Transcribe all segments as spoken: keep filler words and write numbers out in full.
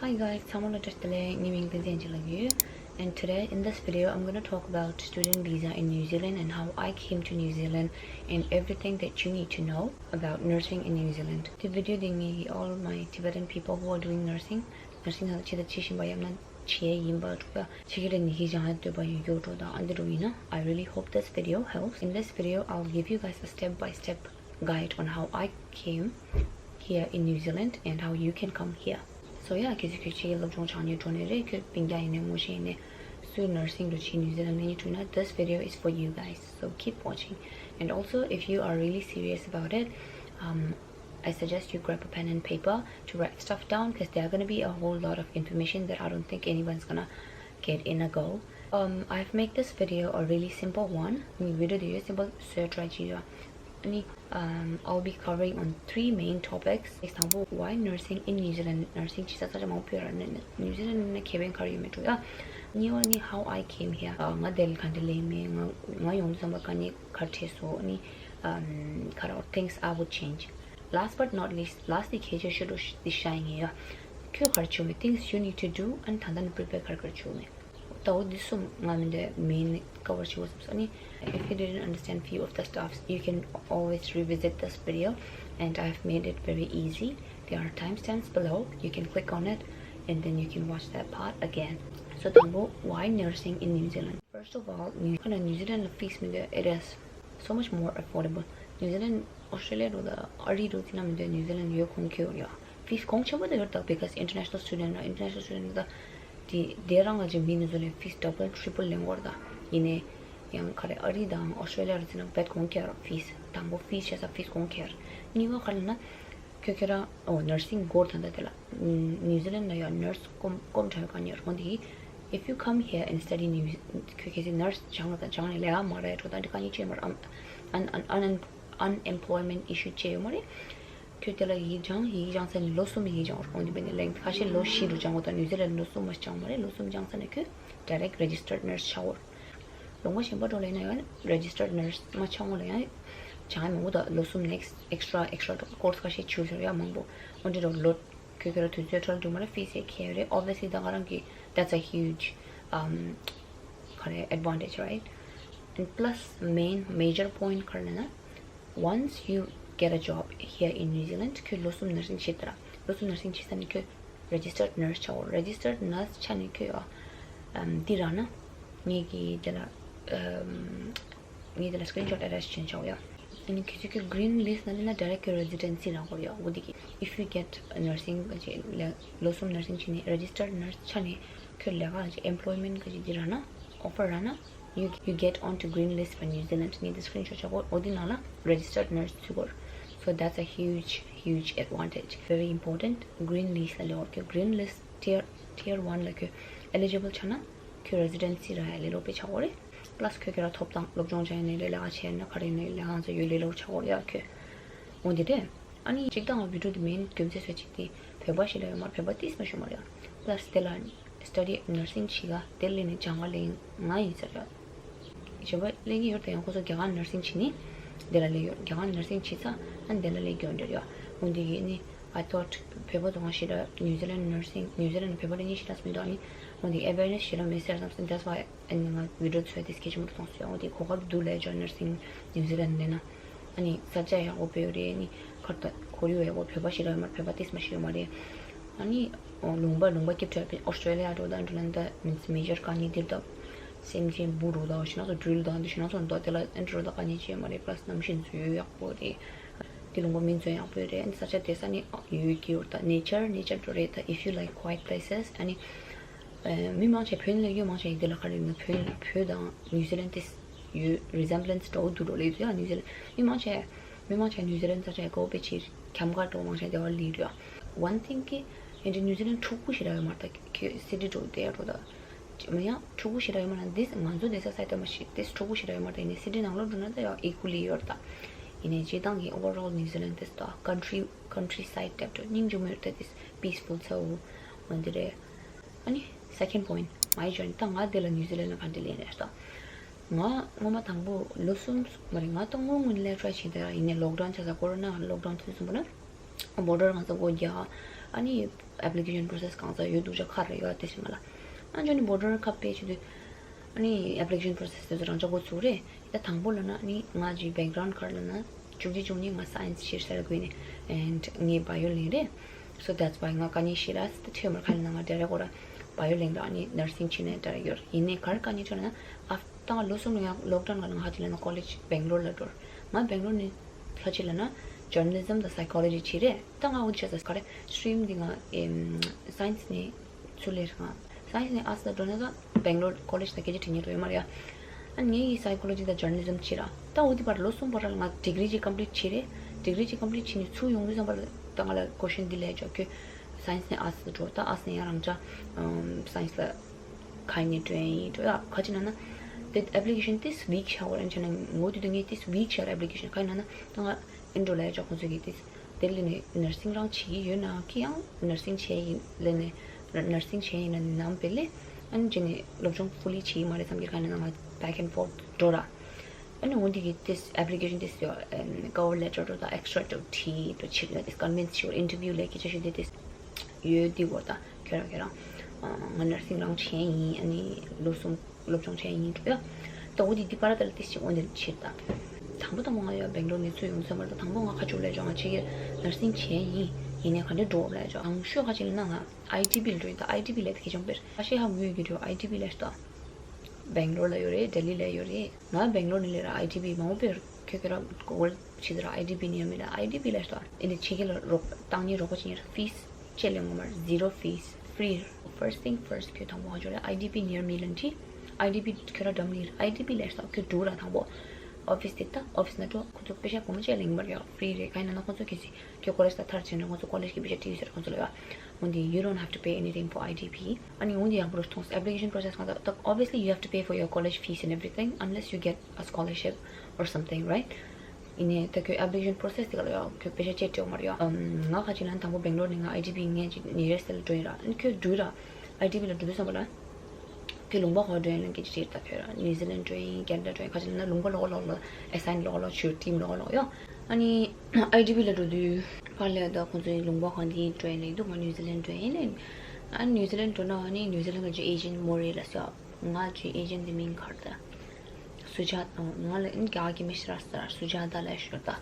Hi guys, ཚང་མ་ལ་བཀྲ་ཤིས་བདེ་ལེགས། ངའི་མིང་བསྟན་འཛིན་ཨན་ཇི་ལགས་ཡིན། And today in this video, I'm gonna talk about student visa in New Zealand and how I came to New Zealand and everything that you need to know about nursing in New Zealand. དེ་video འདི་ངའི་all my Tibetan people who are doing nursing, nursing ལ་ཆེད་དུ་བྱེད་བཞིན་པ་ཡང་ན་བྱེད་ཡིན་པ་འགྲོ་ཡ་ཆེད་ཀྱི་རེ་ནི་ཧི་ཞང་ཡ་འདོད་པ་ཡོད་ཡོད་འགྲོ་དང་ཨ་འདི་འགྲོ་ཡིན་ན། I really hope this video helps. In this video, I'll give you guys a step by step guide on how I came here in New Zealand and how you can come here. So yeah, ཁྱེད་ཚོ་ཁྱེད་ཆེ་སློབ་སྦྱོང་སྦྱང་ནས་འགྲོ་ནས་རེད། ཁྱོད་སྤུན་ཀྱག་ཡིན་ནས་ངོ་ཤེས་ཡིན་ནས་སུ་nursing འགྲོ་ཆེད་New Zealand ནས་འགྲོ་ན། This video is for you guys, so keep watching. And also, if you are really serious about it, um, I suggest you grab a pen and paper to write stuff down, because there are going to be a whole lot of information that I don't think anyone's gonna get in a go. Um, I've made this video a really simple one. ངའི་video འདི་ཡོད་simple བཟོས་try བྱས་ཡོད། ཨ་ནི། Um, I'll be covering on three main topics. དང་པོ། Why nursing in New Zealand? Nursing བྱེད་ས་ས་ཆ་མང་པོ་ཡོད་ར། ནི་New Zealand ནི་ཁེ་ཕན་ག་རེ་ཡོད་མེད་འགྲོ་ཡ། གཉིས་པ་ནི་how I came here. ཨ། ང་འདི་ལ་ག་འདྲ་སླེབས་མིན། ང་ང་ཡོང་དུས་ཙམ་པ་དཀའ་ངལ་ག་རེ་འཕྲད་སོང་། ཨ་ནི། Um, ག་རེ་things I would change. Last but not least, last དེ་གལ་ཆེ་ཤོས་འདྲ་འདི་ཤ་ཡིན་ཡ། ཁྱོད་ག་རེ་བྱུང་མེད། things you need to do and ད་ལྟ་ནས་prepare ག་རེ་ག་རེ་བྱུང་མེད། ད་འོ་འདི་གསུམ་ང་མི་འདྲ་main cover བྱེད་དགོས་བསམ་སོང་། ཨ་ནི། If you didn't understand few of the stuffs, you can always revisit this video, and I've made it very easy. There are timestamps below. You can click on it, and then you can watch that part again. So དང་པོ། Why nursing in New Zealand? First of all, New New Zealand ལ་fees མི་འདུག it is so much more affordable. New Zealand Australia འགྲོ་དང་ཨ་རི་འགྲོ་དེ་ན་མི་འདུག New Zealand ཡོད་གོང་ཁེ་ཡོད་ཡ། Fees གོང་ཆེན་པོ་དེ་ཡོད་ད། Because international student ར། International student ད་དེ་དེ་རང་ལ་ཅིག་མི་ནི་ཚོ་ལས་fees double triple ལེན་དགོས་ར་ད། ཡིན་ནའི་ཡང་ག་རེ་ཨ་རི་དང་Australia ར་དེ་ན་བེད་གོང་ཁེ་ར། Fees དང་པོ་fees བྱས་ས་fees གོང་ཁེ་ར། གཉིས་པ་ག་རེ་ན། ཁྱོད་ཁྱོད་རང་ཨོ་nursing སྐོར་ད་ལྟ་དེ་ལ་New Zealand ལ་ཡང་nurse སྐོམ་སྐོམ་དྲག་ཡོད་ག་ཉེར་འོན་ཏེ། If you come here and study New Zealand, ཁྱོད་ཁྱེད་ཚོས་nurse སྦྱང་ལ་དང་སྦྱང་ནས་ལས་ཀ་མ་རག་ཡ་འགྲོ་ད་འདི་ག་ཉིད་ཅེས་མར། Un- un- un- unemployment issue ཅེས་ཡོད་མ་རེད། ཁྱོད་དེ་ལ་ཡིག་སྦྱང་ཡིག་སྦྱང་ས་ནས་ལོ་གསུམ་ཡིག་སྦྱང་བར་དགོངས་ཏེ་བས་ནས་ལེན་ཁ་ཤས་ལོ་བཞི་རུ་སྦྱང་དགོས་ད། New Zealand ལོ་གསུམ་མ་སྦྱང་མ་རེད། ལོ་གསུམ་སྦྱང་ས་ནས་ཁྱོད་direct registered nurse ཆགས་འོར། ལུང་པ་གཞན་པ་འགྲོ་ལེན་ན་ཡང་registered nurse མ་ཆགས་འོང་ལ་ཡང་སྦྱང་ཡ་མང་པོ་ད། ལོ་གསུམ་next extra extra course ཁ་ཤས་ཆུ་ཟེར་ཡ་མང་པོ་འོན་ཏེ་འགྲོ་ལོ། ཁྱོད་ཁྱོད་ར་དུས་ཚོད་འཕྲོ་འདུག་མ་རེད། Fees ཡེ་ཁྱད་རེད། Obviously ད་ང་རང་གི that's a huge um ག་རེ་advantage, right? And plus main major point ག་རེ་ལབ་ན། Once you get a job here in New Zealand, ཁྱོད་ལོ་གསུམ་nursing བྱེད་དེ་ར། ལོ་གསུམ་nursing བྱེད་ས་ནས་ཁྱོད་registered nurse ཆགས་འོ། Registered nurse ཆགས་ནས་ཁྱོད་ཨ་འདི་རག་ན། ངེད་ཀྱི་དེ་ལ་ངེད་དེ་ལ་screenshot attach བྱས་ཆོག་ཡ། ཨ་ནི་ཁྱེད་ཚོ་ཁྱོད་green list ནང་སླེབས་ན་direct ཁྱོད་residency རག་གི་རེད་ཡ། འོ་འདི་གི། If you get nursing ལོ་གསུམ་nursing བྱས་ནས་registered nurse ཆགས་ནས་ཁྱོད་ལས་ཀ་employment གི་འདི་རག་ན། Offer རག་ན། You you get onto green list for New Zealand. ངས་དེ་screenshot བྱ་གོ་འོ་འདི་ནང་ལ་registered nurse ཚུད་གོ So that's a huge huge advantage. Very important. Green list ལ་ལེ་འོར་ཁྱོད་green list tier tier one ལ་ཁྱོད་eligible ཆགས་ན་ཁྱོད་residency རག་ཡ་ལེ་ལོ་པེ་ཆགས་གོ་རེད། Plus ཁྱོད་ཁྱོད་ར་ཐོབ་ཐང་སློབ་སྦྱོང་བྱས་ནས་ལས་ལས་ཀ་བྱས་ན་ག་རེ་ནས་ལས་ཀ་ཚོ་ཡོད་ལེ་ལོ་ཆགས་གོ་རེད་ཡ་ཁྱོད། འོ་འདི་དེ། ཨ་ནི་གཅིག་དང་བི་ཌིའོ་འདི་མིན་རྒྱུ་མཚན་སོ་གཅིག་དེ་བོད་པ་ཞིག་ལ་ཡོད་མ་རེད། བོད་པ་ཏིས་མ་ཞུ་མ་རེད། Plus དེ་ལ་study nursing བྱེད་ག་དེ་ལས་ནས་སྦྱང་ག་ལས་ང་ཡིན་ཟེར་ཡོད། བྱེད་པ་ལས་ཀྱི་ཡོད་དེ་ཡང་ཁོ་ཚོ་རྒྱ་གར་nursing བྱེད་ནི་དེ་ལ་ལས་ཡོད། རྒྱ་གར་nursing བྱེད་ས་ཨ་ནི་དེ་ལ་ལས་རྒྱུ་འདྲ་ཡོད། འོན་ཏེ་ཡིན་ནི་I thought བོད་པ་ཚོ་ང་ཞིག་ལ་New Zealand nursing New Zealand བོད་པ་ལས་ནི་ཞིག་ལ་མི་འདུག་ཨ་ནི་འོན་ཏེ་awareness ཞིག་ལ་མེད་ཟེར་བསམ་སོང་། That's why ཨ་ནི་ང་བི་ཌིའོ་བཟོས་ཏེ་སྐད་ཆ་མ་གཏོང་སོང་། འོ་དེ་གོ་སྐབས་འདུག་ལས་ཅོ་nursing New Zealand ལས་ན། ཨ་ནི་ས་ཆ་ཡག་པོ་བོད་རེད། ཨ་ནི་ཁར་ད་ཁོར་ཡུག་ཡག་པོ། བོད་པ་ཞིག་ལ་ཡོད་མ་རེད། བོད་པ་ཏིས་མ་ཞིག་ཡོད་མ་རེད། ཨ་ནི་ལུང་པ་ལུང་པ་སྐྱིད་ཕྲ་བའི་ཨོ་སི་ཀྲོ་ལི་ཡ་འགྲོ་ད་འགྲོ་ལན་ད་མིན་major དཀའ་ངལ་འདིར་ད་སེམས་ཅན་འབུ་རུ་ད་ཞིག་ན་ཚོ་drill ད་འདི་ཞིག་ན་ཚོ་འདོ་དེ་ལ་ཨེ་འགྲོ་ད་དཀའ་ངལ་ཅི་ཡོད་མ་རེད། Plus གནམ་གཤིས་འཛུལ་ཡོད་ཡག་པོ་རེད། དེ་ལུང་པ་མི་འཛོལ་ཡག་པོ་རེད། ཨ་ནི་ས་ཆ་དེ་ས་ནི་ཡོད་ཀྱི་ཡོད་ད་nature nature འགྲོ་རེད་ད། If you like quiet places ཨ་ནི། མི་མང་ཆེ་བོད་ནས་ཡོད་མང་ཆེ་ཡིན་དེ་ལ་ག་རེ་ཡིན་ན་བོད་བོད་དང་New Zealand དེ་ཡོད་resemblance འདྲ་བོ་འདུག་འགྲོ་ལེ་དུ་ཡང་New Zealand མི་མང་ཆེ་མི་མང་ཆེ་New Zealand ས་ཆ་གོ་བེ་ཆེ་ཁྱམ་ག་འདྲ་བོ་མང་ཆེ་དེ་བ་ལི་རེད། One thing གི་ཡིན་དེ་New Zealand ཕྲུ་གུ་ཞིག་ར་ཡོད་མ་རེད་ད། city འགྲོ་དེ་ཡ་འགྲོ་ད་མི་ཡང་ཕྲུ་གུ་ཞིག་ར་ཡོད་མ་རེད། This ང་ཚོ་དེ་ས་ས་དེ་མ་ཤི་this ཕྲུ་གུ་ཞིག་ར་ཡོད་མ་རེད། ཡིན་ནས་city ནང་ལོགས་འགྲོ་ན་ད་ཡང་equally ཡོད་རེད་ད། ཡིན་ནས་སྤྱི་བཏང་གི་overall New Zealand དེ་ད་country countryside type འགྲོ་སྙིང་རྗེ་མོ་ཡོད་ད། This peaceful ཚ་བོ་འོན་དེ་རེད། ཨ་ནི་second point my journey ད་ང་འདི་ལ་ནིའུ་ཛི་ལན་ལ་ག་འདྲ་སླེབས་ནས་ད། ང་སྔོན་མ་དང་པོ་ལོ་གསུམ་མ་རེད། ང་ད་སྔོན་སྔོན་ལས་try བྱས་ད་ཡིན་ནའི་lockdown ཆགས་ས་corona lockdown དུས་གསུམ་པོ་ན་border ང་ཚོ་སྒོ་རྒྱག་ཨ་ནི་ application process གང་ཚ་ཡོད་འདུག་ཅག་ཁ་རེ་ཡོད་དེ་ཞིག་མ་ལ། ཨ་ཅོ་ནི་border ཁ་པེ་ཆུ་དུས། ཨ་ནི་application process དེ་ཚོ་རང་ཅག་འགོ་ཚུགས་རེད། ད་དང་པོ་ལ་ན་ཨ་ནི་ང་ཅི་background ག་རེ་ལ་ན། བཅུ་གཅིག་བཅུ་གཉིས་ང་science བྱེད་ཟེར་དགོས་ནི། And ངས་bio ལེན་རེད། So that's why ང་དཀའ་ངལ་ཤི་ར་སི་ཐོས་མར་ཁ་ལ་ན་ང་direct གོ་ར་bio ལེན་ར་ཨ་ནི་nursing བྱེད་ནས་direct ཡོད་རེད། ཡིན་ནའི་ག་རེ་དཀའ་ངལ་ཆོ་ལ་ན། after ང་ལོ་གསུམ་ལ་ཡང་lockdown ག་ལ་ང་ཧ་ཅི་ལ་ན་college Bangalore ལ་འགྲོ་ར། ང་Bangalore ནི་ཁ་ཅི་ལ་ན་journalism དང་psychology བྱེད་རེད། ད་ང་འོ་ཅི་ས་ག་རེ་stream འདི་ང་science ནས་ཚུར་ལེར་ང་science ནས་arts ལ་འགྲོ་ན་ད་Bangalore college ད་སྐད་ཆ་དྲི་ཉན་འགྲོ་ཡོད་མ་རེད་ཡ། ཨ་ངའི་psychology དང་journalism བྱེད་ར། ད་འོ་དེ་བར་ལོ་གསུམ་བར་ལ་ང་degree ཅིག་complete བྱེད་རེད། degree ཅིག་complete བྱེད་ནས་ཚུར་ཡོང་དུས་ཙམ་པ་ལ་ད་ང་ལ་question འདི་ལས་ཆོག་ཁྱོད་science ནས་arts ལ་འགྲོ། ད་arts ནས་ཡང་རང་ཅག་science ལ་ཁ་ནས་འགྲོ་ཡིན་འགྲོ་ཡ་ཁ་ཅིག་ན་ན། དེ་application ཏིས་weak ཤ་བོ་རེད་ཆ་ན་ངོ་དུས་དུ་ངས་ཏིས་weak ཤ་ར་application ག་ཡིན་ན་ན་ད་ང་ཨིན་འགྲོ་ལ་ཡ་ཆོག་ཁོང་ཚོ་གིས་ཏིས། དེ་ལས་ནས་nursing རང་བྱེད་ཀྱི་ཡོད་ན་ཁི་ཡང་nursing བྱས་ཡིན་ལས་ནས་nursing བྱས་ཡིན་ན་ནམ་པེ་ལས་ཨན་ཅི་ནས་སློབ་སྦྱོང་fully བྱེད་ཀྱི་མ་རེད་བསམ་གྱི་ག་ནས་ནང་back and forth འགྲོ་ར། ཨ་ནི་འོན་ཏེ་གི་this application this your cover letter འགྲོ་དང་extra འགྲོ་བྲིས་འགྲོ་བྱེད་ན་this convince your interview ལས་ཀྱི་ཆ་ཤས་འདི་this ཡོད་འདི་བོ་དང་ཁྱོད་རང་ཁྱོད་རང་ང་nursing རང་བྱས་ཡིན། ཨ་ནི་ལོ་གསུམ་སློབ་སྦྱོང་བྱས་ཡིན་འགྲོ་ཡ། ད་འོ་དེ་འདི་པར་ད་ལ་ཏིས་ཅིག་འོན་ཏེ་ཕྱིར་ད། དང་པོ་དང་པོ་ང་ཡོད་Bangalore ནས་ཚུར་ཡོང་ཚར་མ་རེད། ད་དང་པོ་ང་ཁ་ཕྱོགས་ལས་ཅོག་ང་ཆེ་གེ་nursing བྱས་ཡིན། ཡིན་ནའི་ག་འདྲ་འགྲོ་ལས་ཅོག་ཨང་ཤོས་ཁ་ཅིག་ལ་ན་ང་I D B ལ་འགྲོ་ཡིན། ད་I D B ལས་དེ་གེ་ཅོང་པེར་ཁ་ཤས་ཧ་གོ་ཡོད་ཀྱི་འགྲོ། I D B ལས་ཏོ་Bangalore ལ་ཡོད་རེད། Delhi ལ་ཡོད་རེད། ང་Bangalore ནས་ལས་ར་I D B མང་པོ་པེར་ཁྱོད་ཁྱོད་ར་Google བྱེད་དུས་ར་I D B near me ལ་I D B ལས་ཏོ་ཨེ་འདི་ཆེ་གེ་ལ་རོགས་བཏང་ནི་རོགས་པ་བྱེད་ཡིན་ར་fees ཅེས་ལས་ངོ་མར་zero fees free། First thing first ཁྱོད་དང་པོ་ང་ཅོག་ལ་I D B near me ལ་འདྲི། I D B ཁྱོད་ར་འགྲམ་ལ་ཡིན། I D B ལས་ས་ཁྱོད་འགྲོ་ར་དང་པོ་office དེ་ད་office ན་འགྲོ། ཁོ་ཚོ་པེ་ཤ་གོང་ཅེས་ལེན་མར་ཡོད་free རེད། ག་ཡིན་ན་ན་ཁོ་ཚོ་གི་སི་ཁྱོད་college ད་ཐར་ཕྱིན་ན་ཁོ་ཚོ་college གི་པེ་ཤ་ཏི་ཡོད་ཟེར་ཁོ་ཚོ་ལ་ཡོད། འོན་ཏེ you don't have to pay anything for I D B ཨ་ནི་འོན་ཏེ་ཡག་པོ་རུ་མཐོང་། application process གང་ད་obviously you have to pay for your college fees and everything unless you get a scholarship or something, right? ཡིན་ནའི་ད་ཁྱོད་application process དེ་ག་ལ་ཡོད་ཁྱོད་དཔེ་ཆ་ཅེས་སྤྲད་མ་རེད་ཡོད། ཨམ་ང་ཁ་ཅིག་ན་དང་པོ་Bangalore ནས་ང་I D B ངས་ཅིག་nearest དེ་ལ་འགྲོ་ཡིན་ར། ཨ་ནི་ཁྱོད་འགྲོ་ཡིན་ར། I D B ལ་འགྲོ་དུས་ཙམ་པ་ལ་ཁྱོད་ལུང་པ་ག་པར་འགྲོ་ཡིན་ལབ་ཀྱི་ཅིག་ད་ཁྱོད་ར་New Zealand འགྲོ་ཡིན་Canada འགྲོ་ཡིན་ཁ་ཅིག་ན་ལུང་པ་ལོགས་ལོགས་ལ་assign ལོགས་ལོགས་ཆུ་team ལོགས་ལོགས་ཡོད། ཨ་ནི་I D B ལ་འགྲོ་དུས་ཕར་ལ་ད་ཁོང་ཚོའི་ལུང་པ་གང་དེ་འགྲོ་ཡིན་ལབ་འདུག་ང་New Zealand འགྲོ་ཡིན་ལབ། ཨ་ནི་New Zealand འགྲོ་ན་ཨ་ནི་New Zealand གི་agent མོ་རེད་ལབ་སོང་། ང་ཅི་agent དེ་མིང་ག་རེ་ད། སུ་ཇཱ་ཏ། ང་ལ་ཨིན་རྒྱ་གི་མི་ཤི་ར་ས་ར་སུ་ཇཱ་ཏ་ལབ་ཤོར་ད།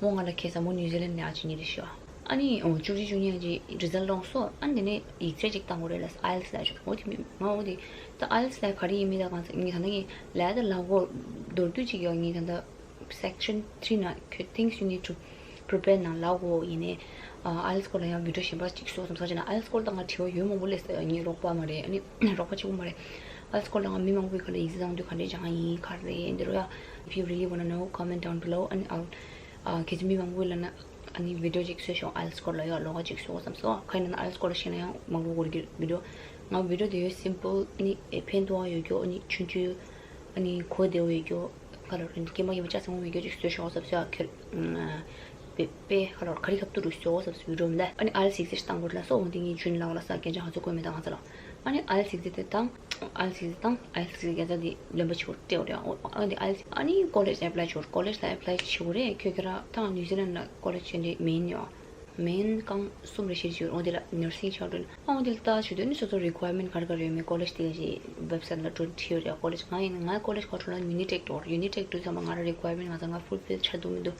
མོ་ང་ལ་ཁེ་ས་མོ་New Zealand ནས་ཨ་ཅི་ཉི་རེ་ཤོ། ཨ་ནི་འོ་བཅུ་གཅིག་བཅུ་གཉིས་ཀྱི་result ལོངས་སོ། ཨ་ནི་དེ་ནས་ཡིག་ཚད་ཅིག་བཏང་དགོས་རེད་ལབ་IELTS ལབ་ཤོར། འོ་དེ་མི་ང་འོ་དེ་ད་IELTS ལབ་ག་རེ་ཡིན་མིན་ད་གང་ཚ་ངས་ད་ལྟ་ངས་ལབ་ད་ལབ་གོ་མདོར་བསྡུས་ཅིག་ཡོད་ངས་ད་ལྟ། Section three ན་ཁྱོད་things you need to prepare ནང་ལབ་གོ་ཡིན་ནའི། IELTS སྐོར་ལ་ཡང་video གཞན་པ་གཅིག་བཟོ་བསམ་ས་ཅི་ན་IELTS སྐོར་ལ་ང་དྲི་བ་ཡོད་མང་པོ་སླེབས་སོང་ཡ། ངའི་རོགས་པ་མ་རེད། ཨ་ནི་རོགས་པ་གཅིག་པོ་མ་རེད། IELTS སྐོར་ལ་ང་མི་མང་པོའི་ཁ་ལ་exam བཏང་དུས་ག་འདྲས་སྦྱང་ཡིན་ག་རེ་ཡིན་འདི་རུ་ཡ། If you really wanna know, comment down below and I'll uh, གལ་སྲིད་མི་མང་པོས་ལབ་ན་ཨ་ནི་video གཅིག་བཟོས་ཤོག IELTS སྐོར་ལ་ཡ་ལོགས་ཀ་གཅིག་བཟོ་བསམ་སོང་། ག་ཡིན་ན་IELTS སྐོར་ལ་ཤེས་ན་ཡང་མང་པོ་འགོར་གྱི་video། ང་video དེ་ཡོད་simple ཨ་ནི་ཕན་ཐོགས་ཡོད་རྒྱུ་ཨ་ནི་ཆུང་ཆུང་ཨ་ནི་གོ་བདེ་བོ་ཡོད་རྒྱུ། ཁ་ལོར་ཀེམ་པ་ཀེམ་པ་ཅག་ཚང་མ་མི་རྒྱུ་ཅིག་བཟོས་ཤོག་ཟབ་ཟབ་ཁྱོད། པེ་པེ་ཁ་ལོར་ག་རི་ཁབ་ཏུ་རུ་ཤོག་ཟབ་ཟབ་རོམ་ལ། ཨ་ནི་IELTS ཡིག་ཚད་བཏང་དགོས་ལ་སོ་འོང་དེ་ངའི་ཇུན་ལག་ལ་ས་སྐད་ཆ་ང་ཚོ་གོ་མེད་ད་ང་ཚོ་ལ། ཨ་ནི་IELTS ཡིག་ཚད་དེ་བཏང་། IELTS ཡིག་ཚད་བཏང་IELTS ཡིག་ཚད་དེ་ལོན་པ་ཆེ་བོ་སྤྲད་འོ་རེད། ཨ་ནི་IELTS ཨ་ནི་college apply ཆོར་college ལ་apply ཆེ་བོ་རེད། ཁྱོད་ཁྱོད་ར་ཐང་New Zealand ལ་college ཆེ་འདྲེ་མིན་ཡོད། མིན་རྐང་གསུམ་རེ་བཞི་རེ་བྱས་འོ་དེ་ལ་nursing ཆགས་འགྲོ་ཨོ་དེ་ལ་ལྟ་ཞུ་དོན་ནི་སོ་སོ་requirement ག་རེ་ག་རེ་ཡོད་མེད་college དེ་གའི་website ལ་འགྲོ་བྲིས་ཡོད་རེད། college ང་ཡིན་ང་college ག་འགྲོ་ལ་Unitec འགྲོ་Unitec འགྲོ་ཙམ་པ་ང་ར་requirement ང་ཚང་ང་fulfill ཆགས་འདུག་མི་འདུག་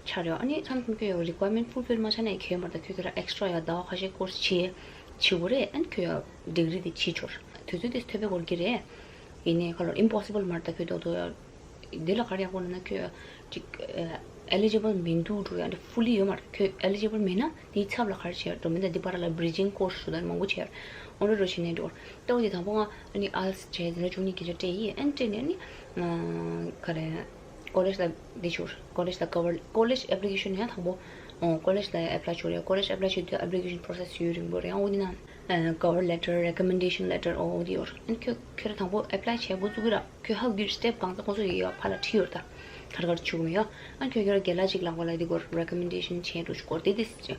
ཆགས་རེད། ཨ་ནི་ཚང་ཁྱོད་requirement fulfill མ་ཆགས་ན་ཁྱོད་མར་ད་ཁྱོད་ཁྱོད་ར་extra ཡ་ཟླ་བ་ཁ་ཤས་course བྱེད་བྱེད་དགོས་རེད། ཨ་ནི་ཁྱོད་ཡ་degree དེ་བྱེད་ཆོག་དུས་ཚོད་དེ་ཐོབ་པའི་སྐོར་གྱི་རེད། ཡིན་ནའི་ཁ་ལོར་impossible མར་ད་ཁྱོད་རྡོག་རྡོག་ཡ། འདི་ལ་ག་རེ་ཡག་པོ་ལབ་ན་ཁྱོད་ཅིག་eligible མི་འདུག་འགྲོ་ཡ་འདི་fully ཡོད་མ་རེད། ཁྱོད་eligible མེད་ན་དེའི་ཚབ་ལ་ག་རེ་བྱེད་འགྲོ་མི་འདུག་འདི་བར་ལ་bridging course ཞུ་ད་མང་པོ་བྱས་ཨོ་རེ་རོ་བྱེད་ནས་འགྲོ། ལྟ་བུ་དེ་དང་པོ་ང་ཨ་ནི་IELTS བྱས་འདི་ལ་བཅུ་གཉིས་གི་ཆ་སྤྲད་ཡིན། ཨ་ནི་སྤྲད་ནས་ཨ་ནི་ག་རེ་college ལ་འདི་ཆུར་college ལ་cover college application ཡང་དང་པོ་ཨོ་college ལ་apply ཆུར་ཡ། college apply བྱེད་དུས་application process ཡོད་རིང་པོ་རེད། ཨོ་འདི་ན་cover letter, recommendation letter ཨོ་འདི་ཡོད། ཨ་ནི་ཁྱོད་ཁྱོད་ར་དང་པོ་apply བྱས་འགོ་བཙུགས་གི་ར། ཁྱོད་ཧ་གོ་གི་step གང་ཚ་ཁོང་ཚོ་ཡི་ཡ་ཕ་ལ་ཁྲིད་ཡོད་ད། གར་གར་ཆུག་མི་ཡ། ཨ་ཁྱོད་ཁྱོད་ར་རྒན་ལགས་ཅིག་ལག་པ་ལ་འདི་སྐོར་recommendation བྱས་འགྲོ་ཆུག་སྐོར་དེ་དེ་སི་ཅི།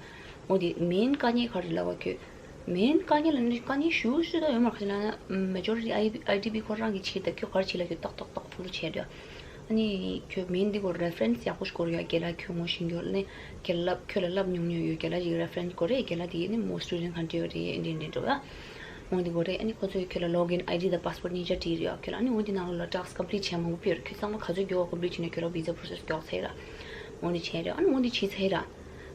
འོ་དེ་main དཀའ་ངལ་ག་རེ་ལབ་བ་ཁྱོད། main དཀའ་ངལ་ལ་ནི་དཀའ་ངལ་ཞུ་ཞུ་ད་ཡོད་མ་རེད། ཁ་ཅིག་ན་majority I- IDP ཁོ་རང་གི་ཆེད་ད་ཁྱོད་གར་ཆེད་ལ་ཁྱོད་ཏག་ཏག་ཏག་ཕུལ་བྱས་འདྲ། ཨ་ནི་ཁྱོད་མིང་འདི་སྐོར་reference ཡག་པོ་ཞིག་དགོས་རེད་ཡ། རྒན་ལགས་ཁྱོད་ངོ་ཤེས་ཀྱི་ཡོད་ནི། རྒན་ལགས་ཁྱོད་ལ་བསླབ་མྱོང་མྱོང་ཡོད། རྒན་ལགས་ཀྱི་reference དགོས་རེད། རྒན་ལགས་དེ་ནི་མོ་student ག་འདྲ་ཡོད་རེད། ཨེ་འདྲ་འདྲ་འགྲོ་ཡ། འོ་འདི་དགོས་རེད། ཨ་ནི་ཁོ་ཚོས་ཁྱོད་ལ་login ID དང་password གཉིས་ཆ་བྲིས་རེད་ཡ། ཁྱོད་ལ་ཨ་ནི་འོ་འདི་ནང་ལོགས་ལ་task complete བྱས་མང་པོ་ཕུལ་རེད། ཁྱོད་ཚང་མ་ག་ཚོད་མགྱོགས་complete བྱས་ནས་ཁྱོད་ལ་visa process མགྱོགས་ཚར་ར། འོ་འདི་བྱས་རེད། ཨ་ནི་འོ་འདི་བྱས་ཚར་ར།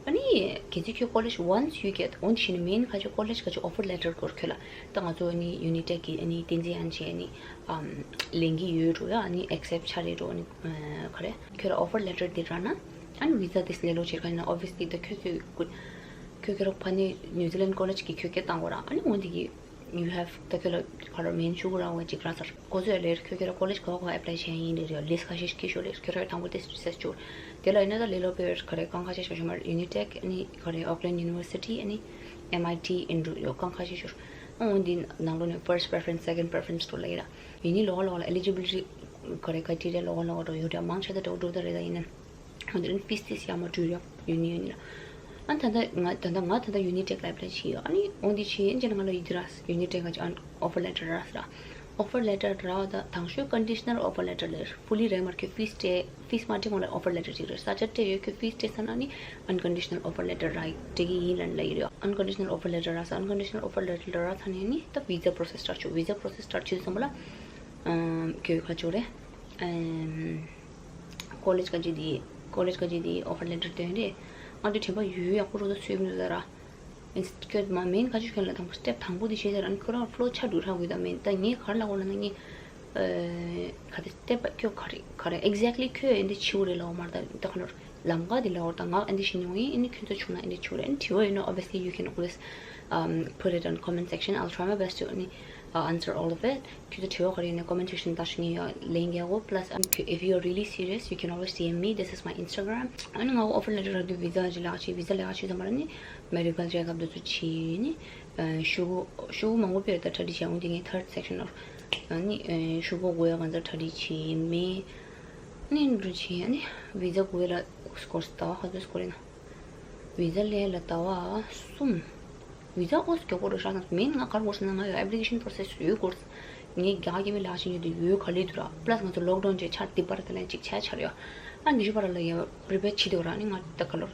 ཨ་ནི་གལ་སྲིད་ཁྱོད་college once you get འོ་འདི་བྱས་ནས་main ག་ཅིག་college ག་ཅིག offer letter དགོས་རེད་ཁྱོད་ལ། ད་ང་ཚོ་ཨ་ནི་Unitech གི་ཨ་ནི་བསྟན་འཛིན་ཨན་ཆེ་ཨ་ནི་ཨམ་ལེན་གྱི་ཡོད་འགྲོ་ཡ། ཨ་ནི་accept ཆགས་རེད་འགྲོ། ཨ་ནི་ཨ་ག་རེ་ཁྱོད་ལ་offer letter དེ་རག་ན་ཨ་ནི་visa དེ་ལས་ལོག་བྱེད་མཁན་ཡིན་ན་obviously ད་ཁྱོད་ཁྱོད་ཁྱོད་ཁྱོད་རོགས་ཕ་ནི་New Zealand college གི་ཁྱོད་སྐད་བཏང་དགོས་ར། ཨ་ནི་འོ་འདི་གི you have ད་ཁྱོད་ལ་ག་རེ་main ཤོག་གུ་རག་པ་ཅིག་རག་ཚར། ཁོ་ཚོས་ལས་ཁྱོད་ཁྱོད་ལ་college ག་བ་ག་བ་apply བྱས་ཡིན་རེད་རེད། list ཁ་ཤས་ཤིག་སྐྱེལ་ཤོག་ལས་ཁྱོད་རོགས་དང་པོ་དེ་research ཆོག་དེ་ལ་ཡིན་ན་ད་ལས་ལོག་པའི་ག་རེ་རྐང་ཁ་ཤས་ཤོག་ཤོག་མར་Unitech ཨ་ནི་ག་རེ་Auckland University ཨ་ནི་MIT ཨིན་འགྲོ་ཡོད། རྐང་ཁ་ཤས་ཤོག་ཨ་འོ་འདི་ནང་ལོགས་ནས་first preference second preference འགྲོ་ལ་ཡིན་ར། ཡིན་ནི་ལོག་ལོག་ལ་eligibility ག་རེ་criteria ལོག་ལོག་འགྲོ་ཡོད་ར། མང་ཆེ་ད་འགྲོ་འགྲོ་ད་རེད་ད་ཡིན་ན། འོན་ཏེ་fees ཏིས་ཡག་མ་འགྲུལ་ཡོད་ཡོད་ནི་ཡོད་ནི་ལ། ཨ་ད་ལྟ་ང་ད་ལྟ་ང་ད་ལྟ་Unitech ལ་apply བྱས་ཡོད། ཨ་ནི་འོན་ཏེ་ཆེ་ཨན་ཅེ་ན་ང་ལ་ཡི་དི་ར་Unitech ག་ཅིག་offer letter རག་ཟེར། offer letter རག་ད་དང་ཤོས་conditional offer letter ལས་fully རེད་མར་ཁྱོད་fees སྤྲད། fees མ་སྤྲད་གོང་ལ་offer letter ཅིག་རེད། ས་ཆ་སྤྲད་ཡོད་ཁྱོད་fees སྤྲད་ས་ན་ནི་unconditional offer letter རག་སྤྲད་ཀྱི་ཡིན་ལན་ལ་ཡི་རེད། unconditional offer letter རག་ས་unconditional offer letter རག་ཚ་ནས་ནི་ད་visa process start ཆོག visa process start ཆོག་བསམ་པ་ལ་ཁྱོད་ག་ཅིག་རེད། college ག་ཅིག་དེ་college ག་ཅིག་དེ་offer letter སྟོན་རེད། ང་དེ་དྲན་པ་ཡོད་ཡག་པོ་རོ་ད་ཚོད་མི་འདུག་ད་ར། ཨིན་སི་ཁྱོད་མ་མིན་ག་ཅིག་ཁྱོད་ལ་དང་པོ་step དང་པོ་དེ་བྱས་ཟེར་ཨ་ནི་ཁྱོད་རང་flow ཆ་འགྲོ་རག་དགོས་ད་མིན་ད་ངས་ག་རེ་ལབ་དགོས་ལབ་ན་ངས་ག་དེ་step ཁྱོད་ག་རེ་ག་རེ་exactly ཁྱོད་ཨེ་འདི་བྱེད་དགོས་རེད་ལབ་མ་རེད། ད་ད་ག་ནོར་ལམ་ཁ་དེ་ལབ་དགོས་རེད། ད་ང་ཨེ་འདི་བྱེད་མྱོང་ཡིན། ཨ་ནི་ཁྱོད་ཚོ་བྱུང་ན་ཨེ་འདི་བྱེད་དགོས་རེད། ཨ་ནི་དྲི་བ་ཡོད་ན་obviously you can always um, put it in comment section. I'll try my best to ཨ་ནི་uh, answer all of it. ཁྱོད་ཚོ་དྲི་བ་ག་རེ་ཡོད་ན་comment section ལ་ཞུ་ངས་ཡང་ལན་རྒྱག་གོ plus if you're really serious you can always D M me. This is my Instagram. ཨ་ནི་ང་offer letter རག་དུས་visa ཅིག་ལག་ཅིག་visa ལག་ཅིག་དང་པར་ནི་medical checkup དུ་ཚུ་ཆི་ནི་ཤུ་གུ་ཤུ་གུ་མང་པོ་པེར་ད་གྲ་སྒྲིག་བྱས་འོང་དེ་ངས་third section ཨ་ནི་ཤུ་གུ་དགོས་ཡ་གང་ཚ་གྲ་སྒྲིག་བྱས་མེད། ཨ་ནི་འགྲུ་ཆི་ཨ་ནི་visa དགོས་ལ་སྐོར་ཟླ་བ་ག་ཚོད་སྐོར་ཡིན་ན། visa ལས་ལ་ཟླ་བ་གསུམ། visa ཨོ་སི་མགྱོགས་པོ་རུ་ཧྲ་ན་མིན་ང་གར་འགོར་སོང་ན་ང་ཡོད་application process ཡོད་སྐོར། ངས་རྒྱ་གར་མི་ལག་ཤིང་ཡོད་དུ་ཡོད་ག་ལེ་དུ་ར་plus ང་ཚོ་lockdown ཅེས་ཆར་དེ་པར་དེ་ལན་ཅིག་ཆ་ཆར་ཡོད། ཨ་འདི་ཤུ་པར་ལ་ཡ་prepare བྱེད་དུ་ར་ནི་ང་ད་ག་ལོར་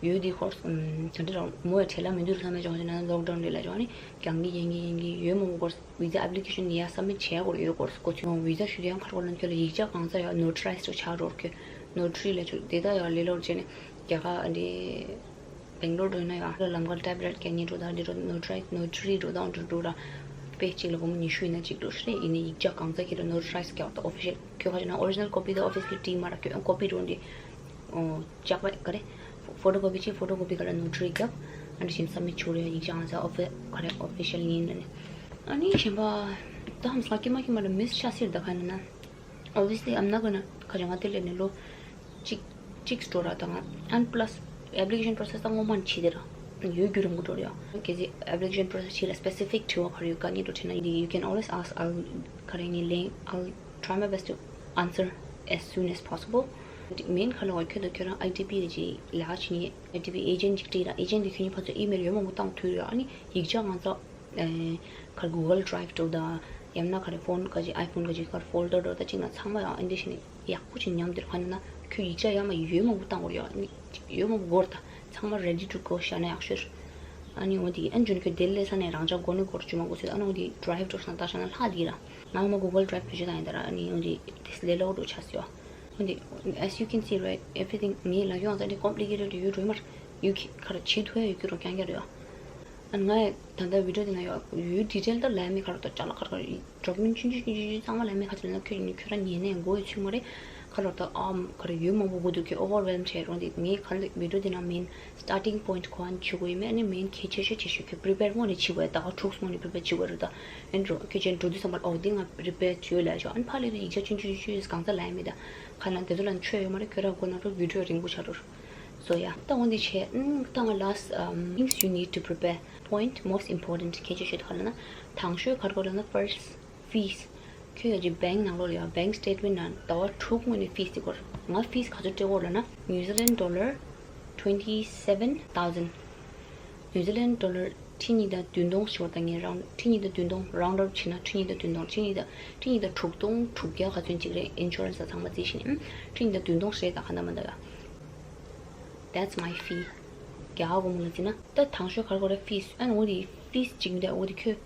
ཡོད་དེ་ཧོར་དེ་འདྲ་ར་མོ་ཡ་བྲེལ་ལ་མི་འདུག་ས་མེད་ཅོག་ཅེ་ན་lockdown ལས་ལ་ཅོག་ནི་རྒྱང་གི་ཡན་གི་ཡན་གི་ཡོད་མོ་མོ་སྐོར། visa application ཡ་submit བྱས་སྐོར་ཡོད་སྐོར་སྐོར་ཚུལ་visa ཞུ་དེ་ཡང་ཁར་སྐོར་ལ་ཁྱོད་ལ་ཡིག་ཆ་གང་ཚ་ཡ་notarize ཅིག་ཆགས་འགྲོར་ཁྱོད་notary ལ་ཅོག་དེ་ད་ཡ་ལེ་ལོར་བྱས་ནས་རྒྱ་གར་ཨ་འདི། Bangalore འགྲོ་ན་ཡང་ལམ་ཁར་typewriter སྐད་ཉན་འགྲོ་དང་འདི་འགྲོ་notary notary འགྲོ་དང་འགྲོ་འགྲོ་ར་དཔེ་གཅིག་ལ་སྒོར་མོ་ཉི་ཤུ་ཡིན་ན་གཅིག་འགྲོ་ཤི་རེད། ཡིན་ནའི་ཡིག་ཆ་གང་ཚ་ཁྱེད་ལ་notarize རྒྱག་དང་official ཁྱོད་ཁ་ཅིག་ན་original copy དང་obviously བྲིས་མ་ར་ཁྱོད་copy འགྲོ་འདི་ལྕགས་པ་ག་རེ་photocopy ཅིག photocopy ག་ལ་notary རྒྱབ་ཨ་འདྲ་ཞིམ་submit ཆུ་རེད། ཡིག་ཆ་གང་ཚ་offi- ག་རེ་official ཡིན་ལ་ནི་ཨ་ནི་གཞན་པ་ད་ཧམ་ས་ཀི་མ་ཀི་མ་ལ་miss ཆ་སིར་ད་ཁ་ན་ན། Obviously I'm not gonna ཁ་ཅིག་ང་དེ་ལས་ནི་ལོ་གཅིག་གཅིག་སྤྲོ་ར་དང་and plus application process ད་ངོ་མ་ནི་བྱེད་དེ་ར་ཡོད་རྒྱུ་རང་གི་འགྲོ་རེད་ཡ། གལ་སྲིད་application process བྱེད་ལ་specific དྲི་བ་ག་རེ་ཡོད་ག་ངས་འགྲོ་དྲན་ན་ཡིན་you can always ask. I'll ག་རེ་ངས་ལན་I'll try my best to answer as soon as possible. Main ག་ལ་བ་ཁྱོད་དང་ཁྱོད་རང་I D P ག་ཅིག་ལས་ཀ་བྱེད་ནི་I D P agent ཅིག་བྲིས་ར་agent དེ་ཁྱོད་ཉིད་ཕར་ཚུར་email ཡོད་མང་པོ་བཏང་ཐུབ་ཡོད་ཨ་ནི་ཡིག་ཆ་ང་ཚོ། ཁར་Google Drive འགྲོ་དང་ཡང་ན་ཁ་རེ་phone ག་ཅིག་iPhone ག་ཅིག་ཁར་folder འགྲོ་ད་ཅིག་ན་ཚང་མ་ཡང་ཨེ་འདི་བྱས་ནས་ཡག་པོ་ཅིག་ཉམས་དེར་ཁ་ན་ན་ཁྱོད་ཡིག་ཆ་ཡང་མ་ཡོད་མང་པོ་བཏང་དགོས་ཡོད་ནི་ཡོད་མང་པོ་དགོས་ད་ཚང་མ་ready to go བཞག་ན་ཡག་ཤོས། ཨ་ནི་འོ་དེ་ཨན་ཇུན་ཁྱོད་དེ་ལས་ས་ནས་རང་ཅག་སྒོ་ནས་སྒོར་བཅུ་མ་དགོས་ཟེར་ཨ་ནི་འོ་དེ་drive འགྲོ་སང་ད་བཞག་ན་ལྷག་དེ་ར་ང་མ་Google Drive བེད་སྤྱོད་བཏང་ཡིན་ད་ར་ཨ་ནི་འོ་དེ་དེ་ལས་སླ་བོ་འགྲོ་ཆགས་སོ། འོ་དེ་as you can see right everything ངའི་ལ་ཡོང་ས་དེ་complicated ཡོད་རུ་མར་you can ཁར་བྱེད་ཐུབ་ཡ་ཡོད་ཀྱི་རོ་རྐྱང་རྐྱང་རེད་ཨ། ང་ད་ལྟ་video དེ་ན་ཡོད་ཡོད་detail ད་ལབ་མེད་ཁ་རོག་ད་ཅ་ལག་ཁ་རོག་document ཆུང་ཆུང་ཆུང་ཆུང་ཚང་མ་ལབ་མེད་ཁ་ཚོད་ན་ཁྱོད་ནི་ཁྱོད་རང་ཉན་ནས་མགོ་ཡི་ཚུད་མ་རེད། ཁ་རོག་ད་ཨམ་ཁ་རོག་ཡོད་མང་པོ་དགོས་འདུག་ཁྱོད་overwhelm བྱས་རོགས་འདི་ངའི་ཁ་ལ་video དེ་ན་main starting point ཁོ་ཨན་ཆུ་གོ་ཡི་མེད་ནི་main གལ་ཆེ་ཤོས་ཆེ་ཤོས་ཁྱོད་prepare སྔོན་ནས་བྱེད་དགོས་ད་ག་དྲུག་སྔོན་ནས་prepare བྱེད་དགོས་རེད་ད། ཨན་འགྲོ་ཁྱོད་ཅན་འགྲོ་དུས་ཙམ་པ་ཨོ་འདི་ང་prepare བྱོས་ལ་ཤོག་ཨན་ཕ་ལེ་དུ་ཡིག་ཆ་ཆུང་ཆུང་ཆུང་ཆུང་གང་ཚ་ལབ་མེད་ད་ཁ་ལ་དེ་ཚོ་ལ་ཆོས་ཡོད་མ་རེད་ཁྱོད་རང་མགོ་ན་རོགས་video རིང་པོ་ཆགས་འགྲོ། So yeah ད་འོ་འདི་བྱས། ཨང་ད་ང་last um, things you need to prepare. Point most important གལ་ཆེ་ཤོས་དེ་ག་ལ་ན་དང་ཤོས་ག་རེ་ག་ལ་ན་first fees. ཁྱོད་ཡོད་ཀྱི་bank ནང་ལོགས་ལ་ཡང་bank statement ནང་ཟླ་བ་དྲུག་སྔོན་ནས་fees དེ་སྐོར་ང་fees ག་ཚོད་སྤྲད་འོར་ལ་ན་New Zealand dollar twenty seven thousand. New Zealand dollar ཁྲི་གཉིས་དང་བདུན་སྟོང་ཞོར་དང་ངས་རང་ཁྲི་གཉིས་དང་བདུན་སྟོང་རང་རོབ་བྱས་ན་ཁྲི་གཉིས་དང་བདུན་སྟོང་ཁྲི་གཉིས་དང་ཁྲི་གཉིས་དང་དྲུག་སྟོང་དྲུག་བརྒྱ་ག་ཚོད་ཅིག་རེད། ཨིན་ཤུ་རན་སི་ཚང་མ་རྩིས་བྱས་ནས་ཁྲི་གཉིས་དང་བདུན་སྟོང་ཞེས་ད་ག་འདྲ་མ་འདྲ་ཡ། That's my fee. རྒྱ་གར་སྒོར་མོ་ལ་བརྩིས་ན། ད་དང་ཤོས་ག་རེ་ག་རེ་ཕིས་ཨན་འོ་དེ་ཕིས་གཅིག་མི་འདུག་འོ་དེ་ཁྱོད་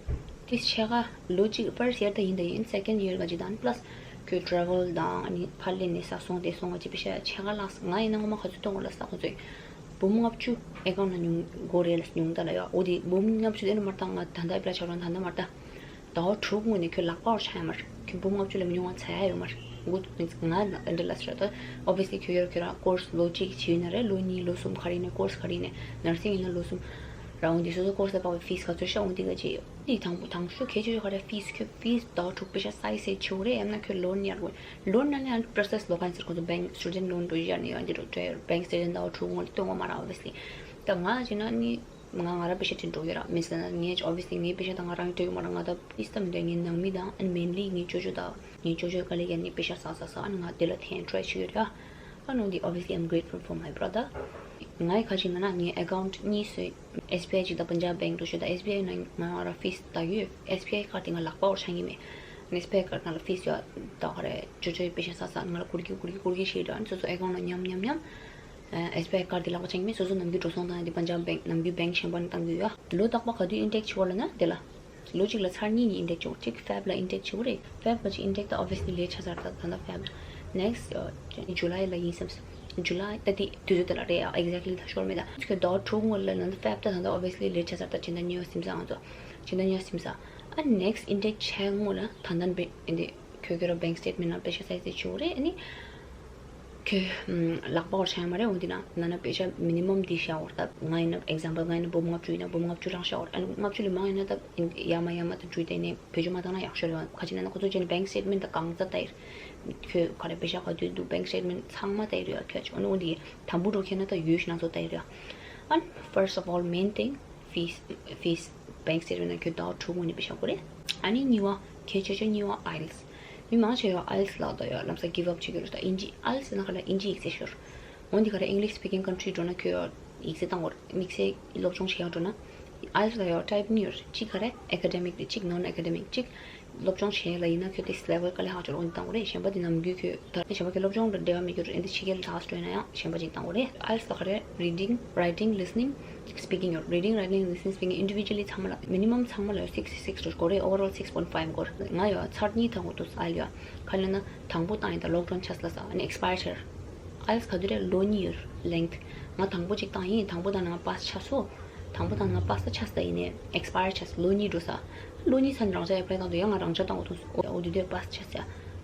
ཕིས་ཕྱེད་ཀ་ལོ་གཅིག་first year ད་ཡིན་ད་ཡིན་second year ག་ཅིག་དང་plus ཁྱོད་travel དང་ཨ་ནི་ཕར་སླེབས་ནས་ས་སོང་དེ་སོང་ག་ཅིག་པེ་ཤ་ཕྱེད་ཀ་ལགས་ང་ཡིན་ན་ངོ་མ་ག་ཚོད་གཏོང་དགོས་ལ་ས་ཁོ་ཚོས་འབུམ་ལྔ་བཅུ་account ན་ཉུང་དགོས་རེད་ལ་ཉུང་ད་ལ་ཡོད། འོ་དེ་འབུམ་ལྔ་བཅུ་དེ་ནི་མར་བཏང་ང་ད་ལྟ་ཨེབ་ལ་ཆགས་རོགས་ད་ལྟ་མར་བཏང་། ཟླ་བ་དྲུག་སྔོན་ནས་ཁྱོད་ལག་པ་བར་ཆགས་ཡ་མར་ཁྱོད་འབུམ་ལྔ་བཅུ་ལས་མི་ཉུང་བ་ཚ་ཡ་ཡོད་མར། good means ང་ཨེ་འདྲ་ལ་ཟེར་ཏོ། obviously ཁྱོད་ཡོད་ཁྱོད་རང་course ལོ་གཅིག་བྱས་ཡོད་ན་རེད། ལོ་གཉིས་ལོ་གསུམ་ག་རེ་ཡིན་ན་course ག་རེ་ཡིན་ན་nursing ཡིན་ན་ལོ་གསུམ་རང་འོང་དེ་སོ་སོ་course ལ་དཔག་པའི་fees ག་ཚོད་ཤ་འོང་དེ་ག་ཅི་ཡོད། དེ་དང་པོ་དང་ཤོས་གལ་ཆེ་ཤོས་ག་རེ་fees ཁྱོད་fees ཟླ་བ་དྲུག་པེ་ཤ་size ཆེ་བོ་རེད། ཡང་ན་ཁྱོད་loan གཉེར་དགོས། loan ན་ལས་ཨན་process ལོ་ག་ཡིན་ཟེར་ཁོ་ཚོ་bank student loan འགྲོ་ཡ་ནི་ཡོད་འདི་རུ་གྲོས་bank statement ཟླ་བ་དྲུག་སྔོན་ལ་སྟོན་དགོས་མ་རེད། obviously ད་ང་ཅི་ན་ནི། ང་ང་རང་པེ་ཤ་སྤྲད་འགྲོ་གི་ར་མི་ཟེར་ན་ངས་obviously ངའི་པེ་ཤ་དང་ང་རང་གི་སྤྲད་གི་མ་ར་ང་ད་ཕིས་ད་མི་འདོད་ངའི་ནང་མི་དང་ཨན་mainly ངའི་ཅོ་ཅོ་དང་ངའི་ཅོ་ཅོ་དཀའ་ལས་ཀྱི་ནི་པེ་ཤ་ཟ་ཟ་ཟ་ཨན་ང་དེ་ལ་ཐེན་try བྱེད་ཡོད་ར། ཨ་ནོ་འདི་obviously I'm grateful for my brother. ང་ཡི་ཁ་ཅིག་ན་ན་ངའི་account གཉིས་སུ་S B I ཅིག་དང་Punjab Bank འགྲོ་ཤོད་ད་S B I ན་ང་ར་ཕིས་ད་ཡོད། S B I card དེ་ང་ལག་པ་བོར་ཆ་ངེས་མེད། S B I card ནང་ལ་ཕིས་ཡོད་ད་ག་རེ་ཅོ་ཅོའི་པེ་ཤ་ཟ་ཟ་ང་ལ་ཁུར་གི་ཁུར་གི་ཁུར་གི་ཤེས་ར་ཨན་སོ་སོ་account ན་མཉམ་མཉམ་མཉམ། S B I card དེ་ལག་པ་འཆང་གི་མེད། སོ་སོ་ནམ་རྒྱུན་འགྲོ་སོང་བཏང་ཡ་དེ་Punjab Bank ནམ་རྒྱུན་bank གཞན་པ་ནས་བཏང་གི་ཡོད། ལོ་རྟག་པ་ག་དུས་intake བྱེད་དགོས་ལབ་ན་དེ་ལ། ལོ་གཅིག་ལ་ཚར་གཉིས་གཉིས་intake བྱེད་དགོས། གཅིག་Feb ལ་intake བྱེད་དགོས་རེད། Feb ག་ཅིག་intake ད་obviously late ཆགས་ཚར། ད་ད་ལྟ་Feb next July ལ་ཡིན་བསམ་སོང་། July ད་དེ་དུས་ཚོད་དེ་ལ་རེད་ཡ། exactly ད་ཤོར་མེད་ད། ཁྱོད་ཟླ་བ་དྲུག་སྔོན་ལ་ན་Feb ད་ད་ལྟ་obviously late ཆགས་ཚར། ད་ཕྱི་ཟླ་གཉིས་པ་སིམ་ས་ང་ཚོ་ཕྱི་ཟླ་གཉིས་པ་སིམ་ས་ཨ་next intake བྱས་སྔོན་ལ་ད་ལྟ་འདི། ཁྱོད་ཁྱོད་རང་bank statement ནང་པེ་ཤ་size དེ་བྱུང་རེད། ཨ་ནི་ཁྱོད་ལག་པ་བར་ཆ་ཡང་མ་རེད། འོ་འདི་ན་ན་ན་པེ་ཤ་minimum འདི་བཞག་འོར་ད་ང་ཡིན་ན་example ང་ཡིན་ན་འབུམ་ལྔ་བཅུ་ཡིན་ན་འབུམ་ལྔ་བཅུ་རང་བཞག་འོར། ཨ་ནི་ལྔ་བཅུ་ལས་མང་ཡིན་ན་ད་ཡ་མ་ཡ་མ་ད་འཇུས་དེ་ནས་བེད་སྤྱོད་མ་བཏང་ན་ཡག་ཤོས་རེད་བ། ཁ་ཅིག་ན་ན་ཁོ་ཚོ་ཅན་bank statement ད་གང་ཙ་ད་ཡིར་ཁྱོད་ག་རེ་པེ་ཤ་ག་དུས་འདུག bank statement ཚང་མ་ད་ཡིར་ཡོད་ཁྱོད་ཅིག་ཨ་ནི་འོ་འདི་དང་པོ་འགྲོ་ཁྱེད་ན་ད་ཡོད་ཤི་ན་ཚོ་ད་ཡིར་ཡོད། And first of all main thing fees fees bank statement ནང་ཁྱོད་ཟླ་བ་དྲུག་སྔོན་ནས་པེ་ཤ་དགོས་རེད། ཨ་ནི་གཉིས་པ་གལ་ཆེ་ཤོས་གཉིས་པ་ཨའེལ་ཊི་ཨེས། མི་མང་ཆེ་བ་ཨའེལ་ཊི་ཨེས་ལག་ད་ཡོད་ལམ་སང་give up བྱེད་ཀྱི་རེད། ད་ཨིན་ཇི་ཨའེལ་ཊི་ཨེས་ན་ག་ལ་ཨིན་ཇི་ཡིག་ཚད་ཤོར། འོན་ཏེ་ག་རེ་English speaking country འགྲོ་ན་ཁྱོད་ཡིག་ཚད་བཏང་དགོས་རེད། དམིགས་བསལ་སློབ་སྦྱོང་བྱེད་ཡག་འགྲོ་ན་ཨའེལ་ཊི་ཨེས་ལ་ཡོད་type གཉིས་ཡོད་རེད། གཅིག་ག་རེ་academic རེད། གཅིག་non academic གཅིག་སློབ་སྦྱོང་བྱེད་ཡས་ལ་ཡིན་ན་ཁྱོད་དེ་level དཀའ་ལས་ཁག་ཆེ་རུ་འོང་དང་རེད། གཞན་པ་དེ་ནམ་རྒྱུན་ཁྱོད་ད་གཞན་པ་ཁྱོད་སློབ་སྦྱོང་དང་འབྲེལ་བ་མེད་རྒྱུ་རེད། འདི་ཕྱི་རྒྱལ་ལ་ཐག་སྤྲོད་ན་ཡང་གཞན་པ་ཅིག་དང་པོ་རེད། ཨའེལ་ཊི་ཨེས་ལ་ག་རེ་reading writing listening speaking ཡོད། reading writing listening speaking individually ཚང་མ་ལ་minimum ཚང་མ་ལ་six six འགྲོ་དགོས་རེད། overall six point five འགོར། ང་ཡོད་ཚར་གཉིས་དང་པོ་འདུག་ཨའེལ་ཡོད་ག་ལ་ན་དང་པོ་བཏང་ཡིན་ད་lockdown ཆགས་ལ་ས་ཨ་ནི་expire ཆེར། ཨའེལ་ཊི་ཨེས་ག་དུས་རེད་ལོ་གཉིས་ཡོད་length། ང་དང་པོ་ཅིག་བཏང་ཡིན། དང་པོ་བཏང་ན་ང་པཱས་ཆགས་སོ། དང་པོ་དང་ང་པཱས་ད་ཆགས་ད་ཡིན་ནས་expire ཆགས་ལོ་གཉིས་འགྲོ་ས། ལོ་གཉིས་ཚར་རང་ཅག་apply བཏང་དུས་ཡང་ང་རང་ཅག་བཏང་འོ་ཐུང་སོ། འོ་དུས་དུས་པཱས་ཆགས་ས།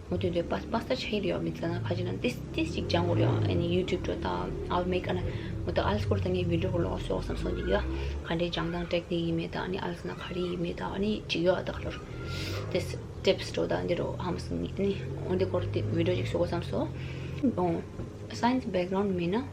འོ་དུས་དུས་པཱས་པཱས་ད་ཆགས་ཡིན་ཡོད་མི་ཚེ་ན་ཁ་ཅིག་ན་ཏིས་ཏིས་ཅིག་སྦྱང་དགོས་ཡོད། ཨ་ནི་YouTube འགྲོ་ད་I'll make an འོ་ད་ཨའེལ་ཊི་ཨེས་སྐོར་ད་ངས་video སྐོར་ལོག་སོ་བསམ་སོང་ཡིན་ཡོད། ག་འདྲའི་སྦྱང་སྟངས་technique ཡིན་མེད་ད་ཨ་ནི་ཨའེལ་ཊི་ཨེས་ན་ག་རེ་ཡིན་མེད་ད་ཨ་ནི་ཅིག་ཡོད་ཨ་ད་ཁ་ལོར། ཏིས་tips འགྲོ་ད་འདི་རུ་ཧམ་སོང་ཡིན། ཨ་ནི་འོ་འདི་སྐོར་དེ་video ཅིག་བཟོ་དགོས་བསམ་སོང་། འོ་science background མེད་ན།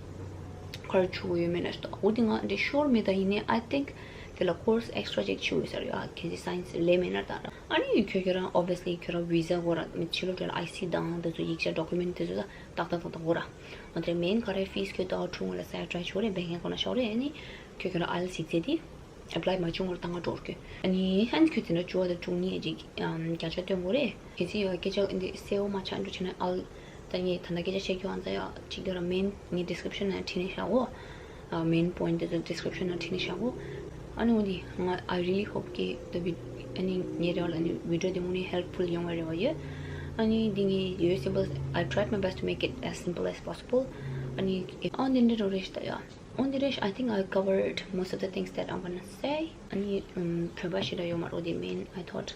ག་རེ་བྱུང་ཡོད་མེད་ན་ཞུ་དང་། འོ་དེ་ང་འདྲ་ཤོར་མེད་ད་ཡིན་ནའི་I think དེ་ལ་course extra ཅིག་བྱུང་ཡོད་ས་རེད་ཨ། གལ་སྲིད་science ལས་མེད་ན་ད་ར། ཨ་ནི་ཁྱོད་ཁྱོད་རང་obviously ཁྱོད་རང་visa དགོས་ར་མི་ཕྱི་ལོགས་ཁྱོད་ལ་I C དང་དེ་ཚོ་ཡིག་ཆ་document དེ་ཚོ་ད་ཏག་ཏག་ཏག་ཏག་དགོས་ར། འོ་དེ་main ག་རེ་fees ཁྱོད་ཟླ་བ་དྲུག་སྔོན་ལ་ས་ཡ་try བྱུང་རེད། bank account ན་ཤོག་རེད། ཨ་ནི་ཁྱོད་ཁྱོད་རང་ཨའེལ་ཊི་ཨེས་ཡིག་ཚད་དེ། apply མ་བྱུང་བར་བཏང་བ་འགྲོ་དགོས། ཨ་ནི་ཧན་ཁྱོད་དེ་འདྲ་བཅུ་བ་དང་བཅུ་གཉིས་ཀྱི་ཨམ་བརྒྱ་ཆ་སྟོན་དགོས་རེད། གལ་སྲིད་ཡོད་སྐད་ཆ་འདི་གསལ་བོ་མ་ཆགས་འགྲོ་བྱས་ན་ཨལ། ད་ངས་ད་ལྟ་སྐད་ཆ་བཤད་རྒྱུ་ཨང་ཙ་ཡ་གཅིག་དེ་ར་main ངའི་description ནང་བྲིས་ནས་བཞག་གོ། ཨ་main point དེ་ཚོ་description ནང་བྲིས་ནས་བཞག་གོ། ཨ་ནི་འོ་འདི་ང་I really hope གི་the vid- ཨ་ནི་ངའི་རེ་བ་ལ་ནི་video དེ་དངོས་གནས་helpful ཡོང་བའི་རེ་བ་ཡོད། ཨ་ནི་འདི་ངའི་ཡོད་simple I tried my best to make it as simple as possible. ཨ་ནི་ཨ་འདི་འདྲ་རོ་རེ་ཞིག་ད་ཡ། འོན་ཏེ་རེད། I think I covered most of the things that I wanna say. ཨ་ནི་ཨམ་བོད་པ་ཞིག་ལ་ཡོད་མ་རེད་དེ་main I thought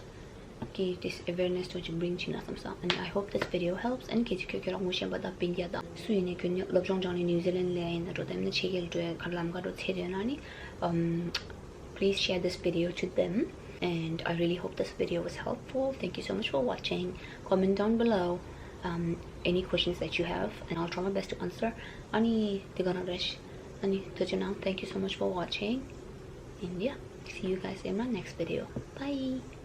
གི་this awareness ཐོག་ཅིག་bring བྱེད་ན་བསམ་སོང་། ཨ་ནི་I hope this video helps. ཨ་ནི་གལ་སྲིད་ཁྱོད་ཁྱོད་རང་ངོ་ཤེས་པ་དང་སྤུན་ཀྱག་དང་སུ་ཡིན་ནའི་ཁྱོད་ནི་སློབ་སྦྱོང་སྦྱངས་ནས་New Zealand ལ་ཡིན་ན་འགྲོ་དང་ཡིན་ན་ཕྱི་རྒྱལ་འགྲོ་ཡ་ག་ལམ་ཁ་འགྲོ་ཚེ་རེད་ན་ནི་ཨམ་please share this video to them. And I really hope this video was helpful. Thank you so much for watching. Comment down below um, any questions that you have, and I'll try my best to answer. ཨ་ནི་དེ་ག་རང་རེད། ཨ་ནི་ཐུགས་རྗེ་གནང་། Thank you so much for watching. And yeah, see you guys in my next video. Bye.